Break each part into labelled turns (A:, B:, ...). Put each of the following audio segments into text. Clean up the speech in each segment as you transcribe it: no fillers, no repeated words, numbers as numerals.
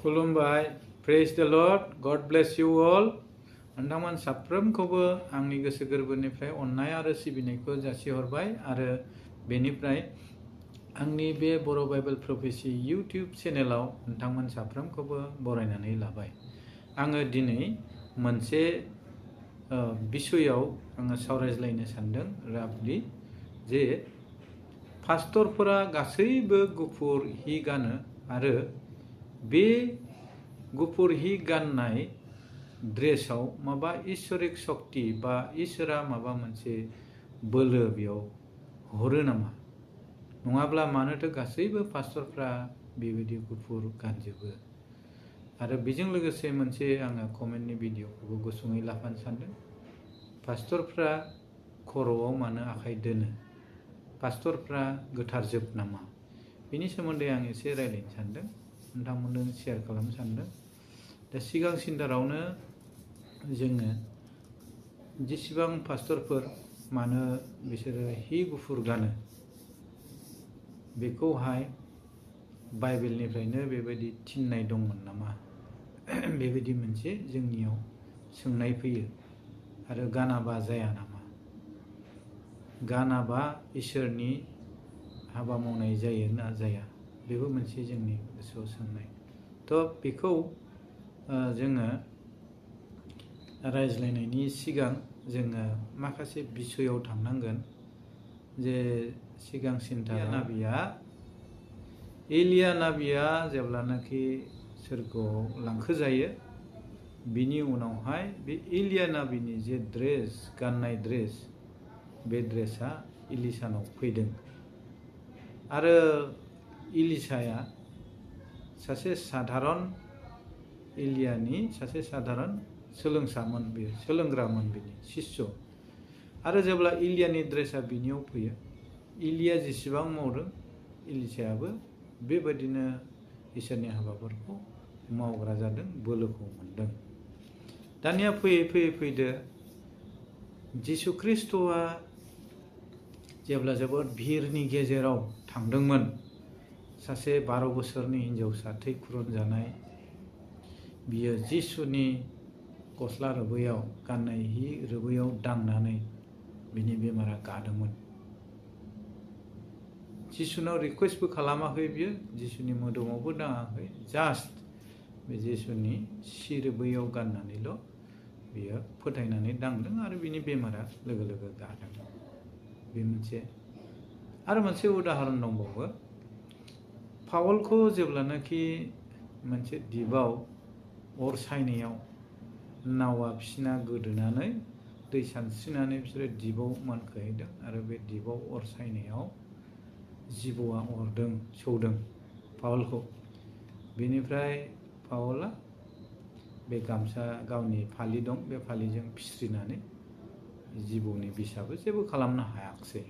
A: खुलुमबाय प्रेज द लर्ड गड ब्लेस यू ऑल नोंथांमोन साफ्रोमखौबो आंनि गोसो गोरबोनिफ्राय अननाय आरो सिबिनायखौ जासिहरबाय आरो बेनिफ्राय आंनि बे बर' बाइबेल प्रफेसि इउटिउब चेनेलाव नोंथांमोन साफ्रोमखौबो बरायनानै लाबाय। आङो दिनै मोनसे बिषयाव आङो सावरायज्लायनो सानदों राफलि जे पास्टरफोरा गासैबो गुफुर हि गानो आरो बे गुफुर हि गाननाय ड्रेसाव माबा इसोरिक शक्ति बा इसोरा माबा मोनसे बोलो बेयाव हरो नामा नङाब्ला मानोथो गासैबो पास्टरफ्रा बेबायदि गुफुर गानजोबो आरो बेजों लोगोसे मोनसे आङो कमेन्टनि भिडिअखौबो गुसुङै लाफानो सानदों। पास्टरफ्रा खर'आव मानो आखाइ दोनो पास्टरफ्रा गोथार जोब नामा बेनि सोमोन्दै आं एसे रायज्लायनो सानदों नोंथांमोननो शेयार खालामनो सानदों। दा सिगांसिनथारावनो जोङो जेसेबां पास्टरफोर मानो बिसोरो हि गुफुर गानो बेखौहाय बाइबेलनिफ्रायनो बेबायदि थिननाय दंमोन नामा बेबायदि मोनसे जोंनियाव सोंनाय फैयो आरो गानाबा जाया नामा गानाबा इसोरनि हाबा मावनाय जायो ना जाया बेबो मोनसे जोंनि गोसोआव सोंनाय। थ' बेखौ जोङो रायज्लायनायनि सिगां जोङो माखासे बिसयाव थांनांगोन जे सिगांसिनथार एलिया नाबिया जेब्लानाखि सोरगोआव लांखोजायो बिनि उनावहाय बे एलिया नाबिनि जे ड्रेस गाननाय ड्रेस बे ड्रेसा इलिसानाव फैदों आरो इलिसाया सासे साधारन एलियानि सासे साधारन सोलोंसामोन बेयो सोलोंग्रामोन बिनि शिष्य आरो जेब्ला इलियानि ड्रेसा बिनियाव फैयो इलिया जेसेबां मावदों इलिसायाबो बेबायदिनो इसोरनि हाबाफोरखौ मावग्रा जादों बोलोखौ मोनदों। दानिया फैदो जिसु ख्रिस्ट'आ जेब्ला जोबोद भिरनि गेजेराव थांदोंमोन सासे 12 बोसोरनि हिन्जावसा थै खुरुनजानाय बियो जिसुनि गस्ला रोबैयाव गाननाय हि रोबैयाव दांनानै बिनि बेमारा गादोंमोन। जिसुनाव रिकुवेस्टबो खालामाखै बियो जिसुनि मोदोमावबो दाङाखै जास्ट बे जिसुनि सि रोबैयाव गाननानैल' बियो फोथायनानै दांदों आरो बिनि बेमारा लोगो लोगो गादों। बे मोनसे उदाहरन दंबावो पावलखौ जेब्लानाखि मोनसे दिपआव अर सायनायाव नावा बिसिना गोदोनानै दै सानस्रिनानै बिसोरो दिपआव मोनखोहैदों आरो बे दिपआव अर सायनायाव जिबौआ अरदों सौदों पावलखौ। बेनिफ्राय पावला बे गामसा गावनि फालि दं बे फालिजों फिस्रिनानै जिबौनि बिसाबो जेबो खालामनो हायाखिसै।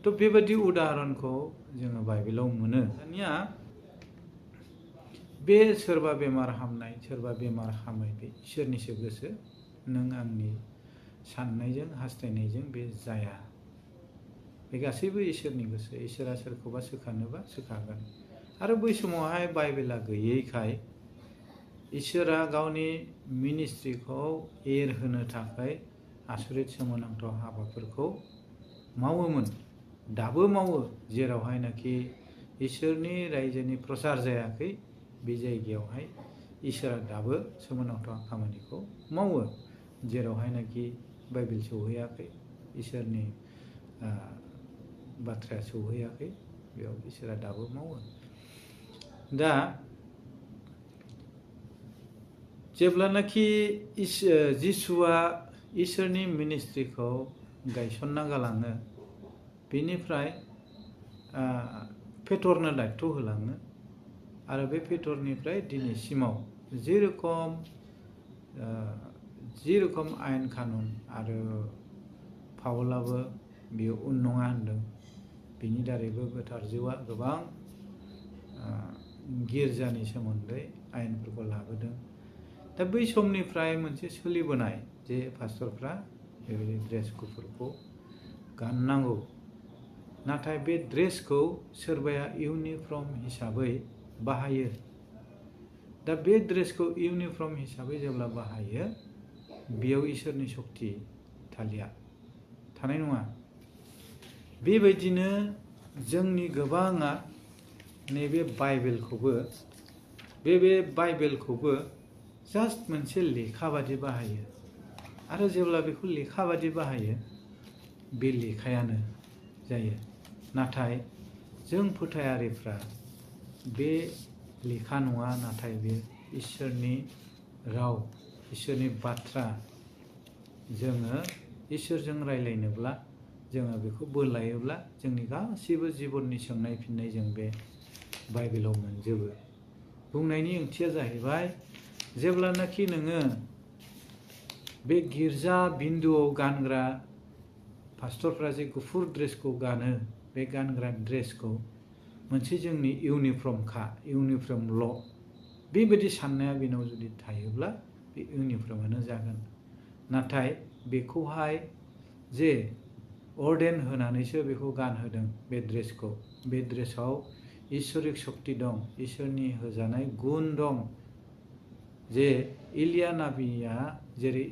A: थ' बेबायदि उदाहरनखौ जोङो बाइबेलाव मोनो। दानिया बे सोरबा बेमार हामनाय सोरबा बेमार हामै बे इसोरनिसो गोसो नों आंनि साननायजों हास्थायनायजों बे जाया बे गासैबो इसोरनि गोसो इसोरा सोरखौबा सोखानोबा सोखागोन आरो बै समावहाय बाइबेला गैयैखाय इसोरा गावनि मिनिस्ट्रिखौ एरहोनो थाखाय आसरित सोमोनांथाव हाबाफोरखौ मावोमोन दाबो मावो जेरावहायनाखि इसोरनि रायजोनि प्रसार जायाखै बे जायगायावहाय इसोरा दाबो सोमोनांथाव खामानिखौ मावो जेरावहायनाखि बाइबेल सौहैयाखै इसोरनि बाथ्राया सौहैयाखै बेयाव इसोरा दाबो मावो। दा जेब्लानाखि जिसुआ इसोरनि मिनिस्ट्रिखौ गायसनना गालाङो बेनिफ्राय पेटरनो दायथ' होलाङो आरो बे पेटरनिफ्राय दिनैसिमाव जेरखम आयेन कानुन आरो पावलाबो बेयो उन नङा होनदों बिनि दारैबो गोथार जिउआ गोबां गिर्जानि सोमोन्दै आयेनफोरखौ लाबोदों। दा बै समनिफ्राय मोनसे सोलिबोनाय जे पास्टरफ्रा बेबायदि ड्रेस गुफुरखौ गाननांगौ नाथाय बे ड्रेसखौ सोरबाया इउनिफर्म हिसाबै बाहायो दा बे ड्रेसखौ इउनिफर्म हिसाबै जेब्ला बाहायो बेयाव इसोरनि शक्ति थानाय नङा। बेबायदिनो जोंनि गोबाङा नैबे बाइबेलखौबो बे बाइबेलखौबो जास्ट मोनसे लेखा बादि बाहायो आरो जेब्ला बेखौ लेखा बादि बाहायो बे लेखायानो जायो। नाथाय जों फोथायारिफ्रा बे लेखा नङा, नाथाय बे इसोरनि राव, इसोरनि बाथ्रा। जोङो इसोरजों रायलायनोब्ला जोङो बेखौ बोलायोब्ला जोंनि गासैबो जिबननि सोंनाय फिननाय जों बे बाइबेलाव मोनजोबो। बुंनायनि ओंथिया जाहैबाय जेब्लानाखि नोङो बे गिर्जा बिन्दुआव गानग्रा पास्टरफ्रा जे गुफुर ड्रेसखौ गानो, बे गानग्रा ड्रेसखौ मोनसे जोंनि इउनिफर्मल' बेबायदि साननाया बेनाव जुदि थायोब्ला बे इउनिफर्मानो जागोन। नाथाय बेखौहाय जे अर्डेन होनानैसो बेखौ गानहोदों बे ड्रेसखौ, बे ड्रेसाव इसोरिक शक्ति दं, इसोरनि होजानाय गुन दं। जे इलिया नाबिया जेरै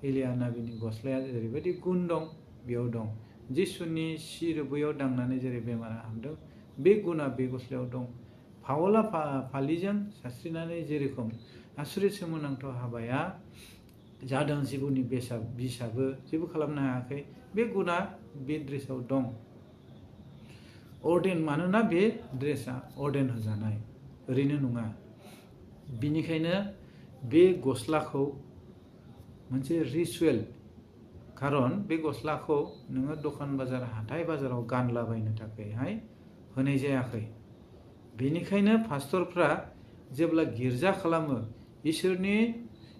A: इलिया नाबिनि गस्लाया जेरैबायदि गुन दं बेयाव दं, जिसुनि सि रोबैयाव दांनानै जेरै बेमारा हामदों बे गुना बे गस्लायाव दं। पावला फालिजों सास्रिनानै जेरेखम आसुरित सोमोनांथाव हाबाया जादों, जिबौनि बिसआबो जेबो खालामनो हायाखै, बे गुना बे ड्रेसाव दं। अर्डेन, मानोना बे ड्रेसा अर्डेन होजानाय, ओरैनो नङा। बिनिखायनो बे गस्लाखौ मोनसे रिचुवेल, खारन बे गस्लाखौ नोङो दखान बाजार हाथाय बाजाराव गानलाबायनो थाखायहाय होनाय जायाखै। बेनिखायनो पास्टरफ्रा जेब्ला गिर्जा खालामो,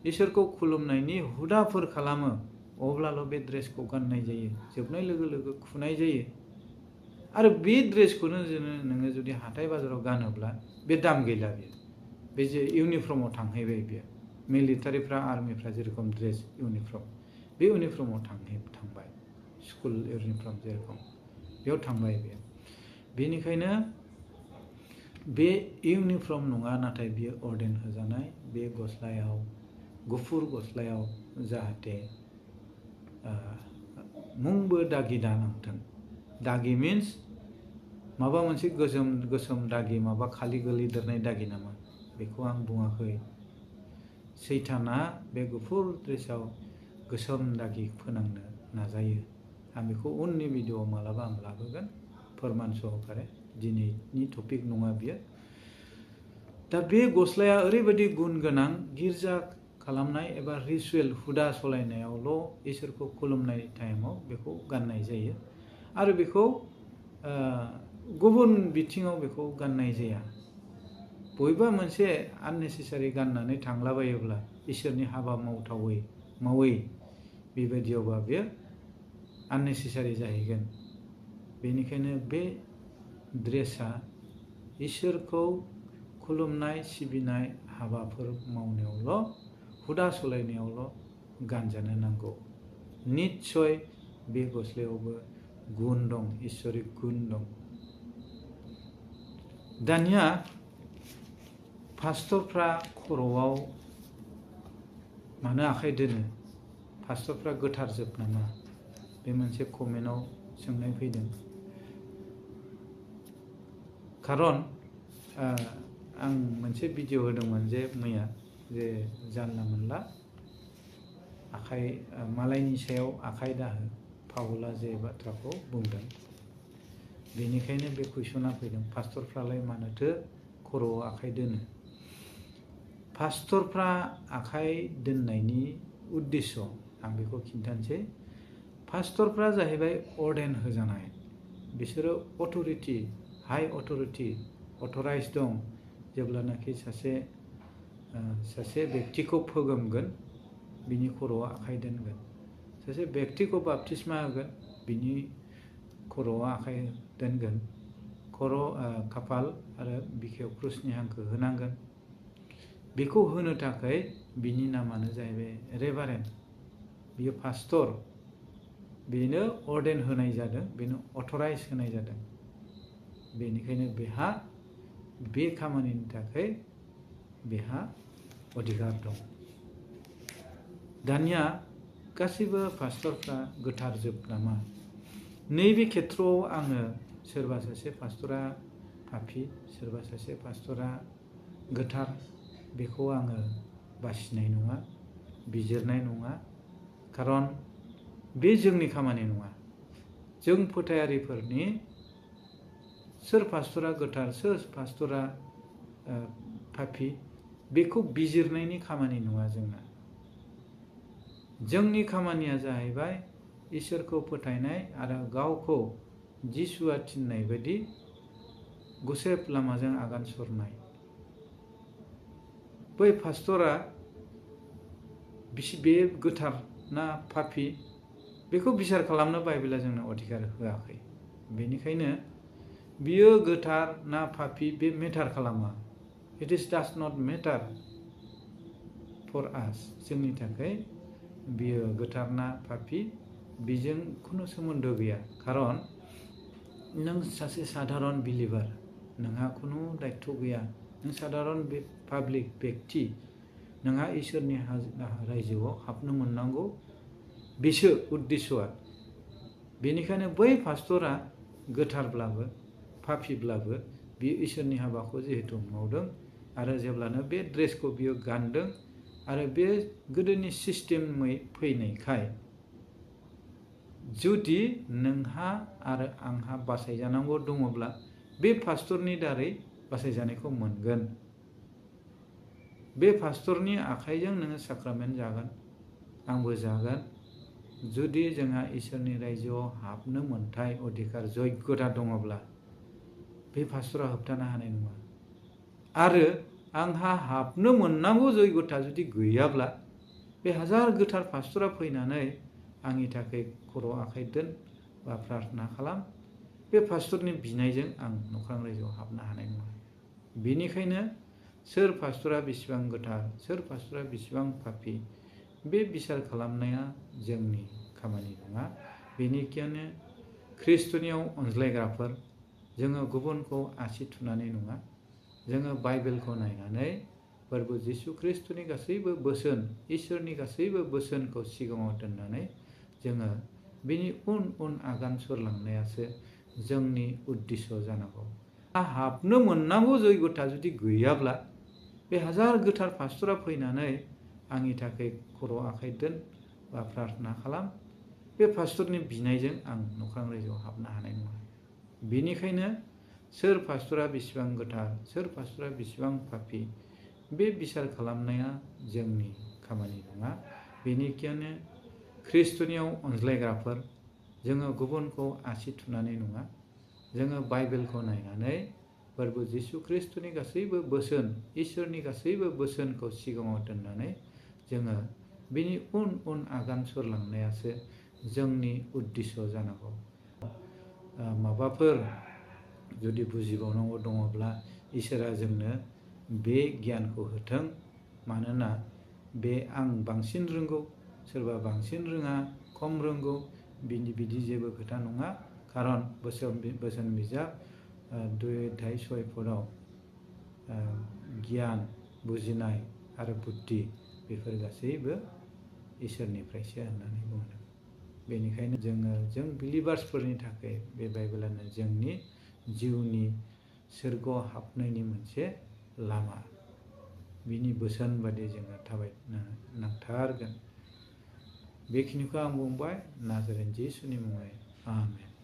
A: इसोरखौ खुलुमनायनि हुदाफोर खालामो, अब्लाल' बे ड्रेसखौ गाननाय जायो। जोबनाय लोगो लोगो खुनाय जायो। आरो बे ड्रेसखौनो नोङो जुदि हाथाय बाजाराव गानोब्ला बे दाम गैला। बे जे इउनिफर्माव थांहैबाय, बेयो मिलिटारिफ्रा आर्मिफ्रा जेरेखम ड्रेस इउनिफर्म, बे इउनिफर्माव थांबाय, स्कुल इउनिफर्म जेरेखम बेयाव थांबाय बे। बेनिखायनो बे इउनिफर्म नङा, नाथाय बियो अर्डेन होजानाय। बे गस्लायाव, गुफुर गस्लायाव जाहाथे मुंबो दागि दानांथों। दागि मिन्स माबा मोनसे गोसोम दागि, माबा खालि गोलैदेरनाय दागि नामा, बेखौ आं बुङाखै। सैताना बे गुफुर ड्रेसाव गोसोम दागि फोनांनो नाजायो। आं बेखौ उननि भिडिअआव मालाबा आं लाबोगोन फोरमान सहकारे, दिनैनि टपिक नङा बियो। दा बे गस्लाया ओरैबायदि गुन गोनां, गिर्जा खालामनाय एबा रिचुवेल हुदा सलायनायावल' इसोरखौ खुलुमनाय टाइमाव बेखौ गाननाय जायो। आरो बेखौ गुबुन बिथिङाव बेखौ गाननाय जाया। बबेबा मोनसे आननेसेसारि गाननानै थांलाबायोब्ला इसोरनि हाबा मावै बेबायदियावबा बेयो आननेसेसारि जाहैगोन। बेनिखायनो बे ड्रेसा इसोरखौ खुलुमनाय, सिबिनाय हाबाफोर मावनायावल', हुदा सलायनायावल' गानजानो नांगौ। निस्सय बे गस्लायावबो गुन दं, इसोरिक गुन दं। दानिया पास्टरफ्रा खर'आव मानो आखाइ दोनो? पास्टरफ्रा गोथार जोब नामा? बे मोनसे कमेन्टआव सोंनाय फैदों। खारन आं मोनसे भिडिअ होदोंमोन जे मैया, जे जानला मोनला आखाइ, मालायनि सायाव आखाइ दाहो, पावला जे बाथ्राखौ बुंदों। बेनिखायनो बे कुइसना फैदों, पास्टरफ्रालाय मानोथो खर'आव आखाइ दोनो? पास्टरफ्रा आखाइ दोननायनि उद्देश्य आं बेखौ खिन्थानोसै। पास्टरफ्रा जाहैबाय अर्डेन होजानाय। बिसोरो अथ'रिटि, हाइ अथ'रिटि, अथराइज दं। जेब्लानाखि सासे बेक्तिखौ फोगोमगोन, बिनि खर'आव आखाइ दोनगोन। सासे बेक्तिखौ बाप्तिस्मा होगोन, बिनि खर'आव आखाइ दोनगोन। खाफाल आरो बिखायाव क्रुसनि हांखो होनांगोन। बेखौ होनो थाखाय बिनि नामानो जाहैबाय रेभारेन्ड। बियो पास्टर, बेनो अर्डेन होनाय जादों, बेनो अथराइज होनाय जादों। बेनिखायनो बेहा बे खामानिनि थाखाय बेहा अधिकार दं। दानिया गासैबो पास्टरफ्रा गोथार जोब नामा? नैबे खेथ्रआव आङो सोरबा सासे पास्टरा पापी, सोरबा सासे पास्टरा गोथार, बेखौ आङो बासिनाय नङा, बिजिरनाय नङा। खारन बे जोंनि खामानि नङा। जों फोथायारिफोरनि सोर पास्टरा गोथार, सोर पास्टरा पापी, बेखौ बिजिरनायनि खामानि नङा जोंना। जोंनि खामानिया जाहैबाय इसोरखौ फोथायनाय आरो गावखौ जिसुआ थिननाय बायदि गुसेब लामाजों आगान सुरनाय। बै पास्टरा बे गोथार ना पापी, बेखौ बिसार खालामनो बाइबेला जोंनो अधिकार होआखै। बेनिखायनो बियो गोथार ना पापी बे मेटार खालामा। It is does not matter for us. जोंनि थाखाय बियो गोथार ना पापी बेजों खुनु सोमोन्दो गैया। खारन नों सासे साधारन बिलिभार, नोंहा खुनु दायित्व गैया। नों साधारन बे पाब्लिक बेक्ति, नोंहा इसोरनि रायजोआव हाबनो मोननांगौ, बेसो उद्देश्यआ। बेनिखायनो बै पास्टरा गोथारब्लाबो पापीब्लाबो बियो इसोरनि हाबाखौ जिहेतु मावदों आरो जेब्लानो बे ड्रेसखौ बियो गानदों आरो बे गोदोनि सिस्टेमै फैनायखाय जुदि नोंहा आरो आंहा बासायजानांगौ दङब्ला बे पास्टरनि दारै बासायजानायखौ मोनगोन। बे पास्टरनि आखाइजों नोङो साक्रामेन्ट जागोन, आंबो जागोन। जुदि जोंहा इसोरनि रायजोआव हाबनो मोनथाय अधिकार जग्यता दङब्ला बे पास्टरा होबथानो हानाय नङा। आरो आंहा हाबनो मोननांगौ जग्यता जुदि गैयाब्ला बे हाजार गोथार पास्टरा फैनानै आंनि थाखाय खर' आखाइ दोन बा प्रार्थना खालाम, बे पास्टरनि बिनायजों आं नख्रां रायजोआव हाबनो हानाय नङा। बेनिखायनो सोर पास्टरा बेसेबां गोथार, सोर पास्टरा बेसेबां पापी, बे बिसार खालामनाया जोंनि खामानि नङा। बेनिखायनो ख्रिस्टनियाव अनज्लायग्राफोर, जोङो गुबुनखौ आसि थुनानै नङा, जोङो बाइबेलखौ नायनानै प्रभु जिसु ख्रिस्टनि गासैबो बोसोन, इसोरनि गासैबो बोसोनखौ सिगाङाव दोननानै जोङो बिनि उन उन आगान सुरलांनायासो जोंनि उद्देश्य जानांगौ। हाबनो मोननांगौ जग्यता जुदि गैयाब्ला बे हाजार गोथार पास्टरा फैनानै आंनि थाखाय खर' आखाइ दोन बा प्रार्थना खालाम, बे पास्टरनि बिनायजों आं नख्रां रायजोआव हाबनो हानाय नङा। बेनिखायनो सोर पास्टरा बेसेबां गोथार, सोर पास्टरा बेसेबां पापी, बे बिसार खालामनाया जोंनि खामानि नङा। बेनिखायनो ख्रिस्टनियाव अनज्लायग्राफोर, जोङो गुबुनखौ आसि थुनानै नङा, जोङो बाइबेलखौ नायनानै प्रभु जिसु ख्रिस्टनि गासैबो बोसोन, इसोरनि गासैबो बोसोनखौ सिगाङाव दोननानै जोङो बिनि उन उन आगान सुरलांनायासो जोंनि उद्देश्य जानांगौ। माबाफोर जुदि बुजिबावनांगौ दङब्ला इसोरा जोंनो बे गियानखौ होथों। मानोना बे आं बांसिन रोंगौ, सोरबा बांसिन रोङा, खम रोंगौ, बिदि जेबो खोथा नङा। खारन बोसोन बिजाब 2:6 गियान, बुजिनाय आरो बुद्धि बेफोर गासैबो इसोरनिफ्रायसो होननानै बुंदों। बेनिखायनो जों बिलिभार्सफोरनि थाखाय बे बाइबेलानो जोंनि जिउनि सोरगोआव हाबनायनि मोनसे लामा। बिनि बोसोन बादि जोङो थाबायनो नांथारगोन। बेखिनिखौ आं बुंबाय। नाजारेन जिसुनि मुङै आमेन।